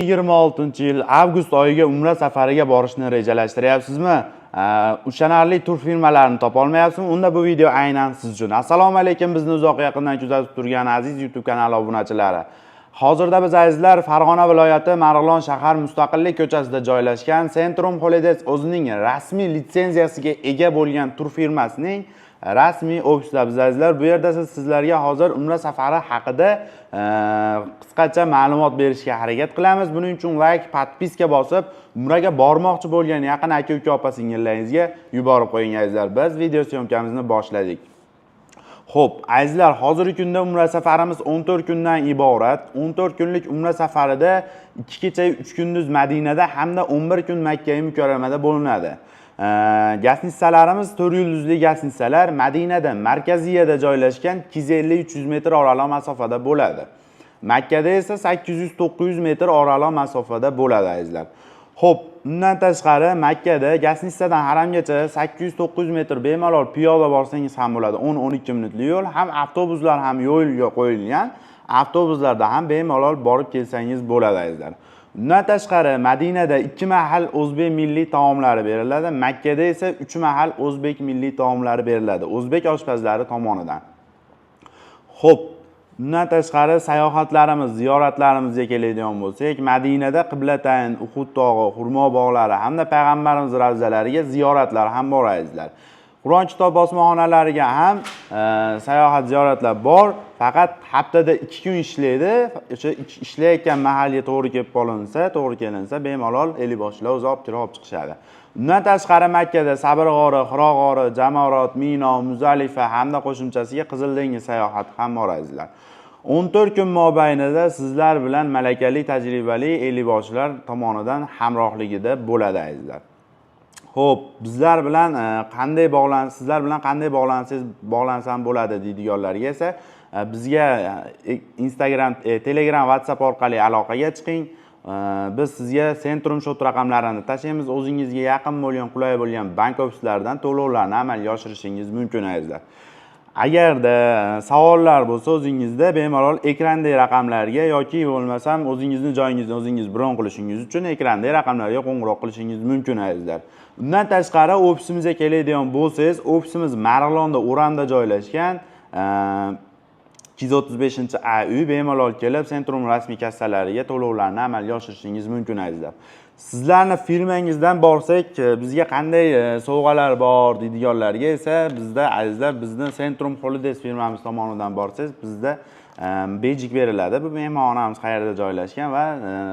2026-yil avgust oyiga umra safariga borishni rejalashtiryapsizmi? Ishonarli tur firmalarini topolmayapsizmi? Unda bu video aynan siz uchun. Assalomu alaykum, bizni uzoq yaqindan kuzatib turgan aziz YouTube kanali obunachilari. Hozirda biz, azizlar, Farg'ona viloyati, Marg'ilon shahar, Mustaqillik ko'chasida joylashgan Centrum Holidays o'zining rasmiy litsenziyasiga ega bo'lgan tur firmasining rasmiy ofisida biz, azizlar. Bu yerda sizlarga hozir umra safari haqida qisqacha ma'lumot berishga harakat qilamiz. Buning uchun layk, подписка bosib, umraga bormoqchi bo'lgan yaqin aka, uka, opa singillaringizga yuborib qo'ying, azizlar. Biz video съёмка mizni boshladik. Xo'p, azizlar, hozirgi kunda umra safarimiz 14 kundan iborat. 14 kunlik umra safarida 2 kecha 3 kunduz Madinada hamda 11 kun Makka Mukarramada bo'linadi. Гостиница larimiz 4 yulduzli гостиница lar, Madinada markaziyada joylashgan, 250-300 metr oraliq masofada bo'ladi. Makkada esa 800-900 metr oraliq masofada bo'ladi, azizlar. Xo'p, undan tashqari Makkada гостиница dan haramgacha 800-900 metr bemalol piyoda borsangiz ham bo'ladi. 10-12 minutlik yo'l, ham avtobuslar ham yo'lga qo'yilgan. Avtobuslarda ham bemalol borib kelsangiz bo'ladi, azizlar. Undan tashqari Madinada 2 mahal o'zbek milliy taomlari beriladi. Makkada esa 3 mahal o'zbek milliy taomlari beriladi o'zbek oshpazlari tomonidan. Xo'p, undan tashqari sayohatlarimiz, ziyoratlarimizga keladigan bo'lsak, Madinada Qiblatayn, Uhud tog'i, xurmo bog'lari hamda payg'ambarimiz ravzalariga ziyoratlar ham bor, azizlar. Qur'on kitob bosmaxonalariga ham sayohat, ziyoratlar bor. Faqat haftada 2 kun ishlaydi. O'sha ishlayotgan mahalga to'g'ri kelib qolinsa, to'g'ri kelinsa, bemalol ellikboshilar o'zi olib kirib, olib chiqishadi. Undan tashqari Makkada Sabr g'ori, Hiro g'ori, Jamorot, Mino, Muzalifa hamda qo'shimchasiga Qizil dengiz sayohati ham bor, azizlar. 14 kun mobaynida sizlar bilan malakali, tajribali ellikboshilar tomonidan hamrohligida bo'ladi, azizlar. Xo'p, bizlar bilan qanday bog'lan sizlar bilan qanday bog'lansangiz, bog'lansam bo'ladi deydiganlarga esa bizga Instagram, Telegram, WhatsApp orqali aloqaga chiqing. Biz sizga Centrum счёт raqamlarini tashlaymiz. O'zingizga yaqin bo'lgan, qulay bo'lgan bank ofislaridan to'lovlarni amalga oshirishingiz mumkin, azizlar. Agarda savollar bo'lsa o'zingizda, bemalol ekrandagi raqamlarga yoki bo'lmasam o'zingizni joyingizni o'zingiz bron qilishingiz uchun ekrandagi raqamlarga qo'ng'iroq qilishingiz mumkin, azizlar. Undan tashqari ofisimizga keladigan bo'lsangiz, ofisimiz Marg'ilonda, O'ramda joylashgan. 235 A uy, bemalol kelib Centrum rasmiy kassalariga to'lovlarni amalga oshirishingiz mumkin, azizlar. Sizlarni firmangizdan borsak, bizga qanday sovg'alar bor deydiganlarga esa bizda, azizlar, bizni Centrum Holidays firmamiz tomonidan borsangiz, bizda бейджик beriladi. Bu mehmonxonamiz qayerda joylashgan va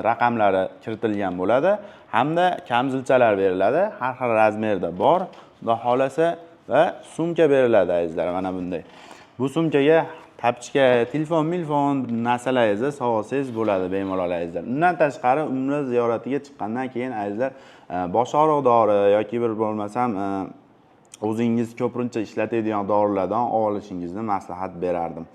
raqamlari kiritilgan bo'ladi hamda kamzilchalar beriladi. Har xil размер da bor. Xudo xohlasa, va sumka beriladi, azizlar, mana bunday. Bu sumkaga тапочка, telefon, milfon narsalaringizni solsangiz bo'ladi bemalol, azizlar. Undan tashqari umra ziyoratiga chiqqandan keyin, azizlar, bosh og'riq dori yoki bir bo'lmasam o'zingiz ko'pincha ishlatadigan dorilardan olishingizni maslahat berardim.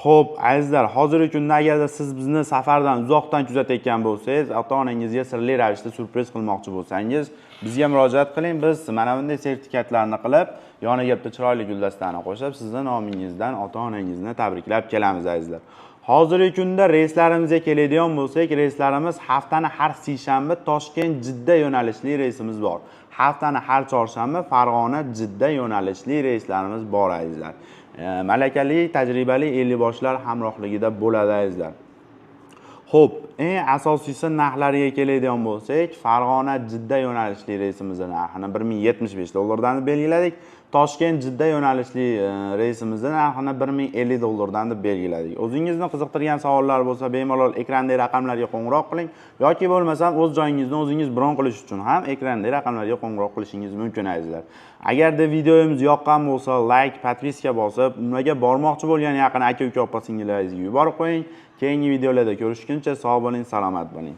Xo'p, azizlar, hozirgi kunda agarda siz bizni safardan uzoqdan kuzatayotgan bo'lsangiz, ota-onangizga sirli ravishda syurpriz qilmoqchi bo'lsangiz, bizga murojaat qiling. Biz mana bunday sertifikatlarni qilib, yoniga bitta chiroyli guldastani qo'shib, sizni nomingizdan ota-onangizni tabriklab kelamiz, azizlar. Hozirgi kunda reyslarimizga keladigan bo'lsak, reyslarimiz haftani har seshanba Toshkent Jidda yo'nalishli reysimiz bor. Haftani har chorshanba Farg'ona Jidda yo'nalishli reyslarimiz bor, azizlar. Malakali, tajribali ellikboshilar hamrohligida bo'ladi, azizlar. Xo'p, eng asosiysi, narxlariga keladigan bo'lsak, Farg'ona Jidda yo'nalishli reysimizni narxini 1075 dollardan deb belgiladik. Toshkent Jidda yo'nalishli reysimizni narxini 1050 dollardan deb belgiladik. O'zingizni qiziqtirgan savollar bo'lsa, bemalol ekrandagi raqamlarga qo'ng'iroq qiling yoki bo'lmasam o'z joyingizni o'zingiz bron qilish uchun ham ekrandagi raqamlarga qo'ng'iroq qilishingiz mumkin, azizlar. Agarda videomiz yoqqan bo'lsa, layk, подписка bosib, umraga bormoqchi bo'lgan yaqin aka, uka, opa singillaringizga yuborib qo'ying. Keyingi videolarda ko'rishguncha sog' bo'ling, salomat bo'ling.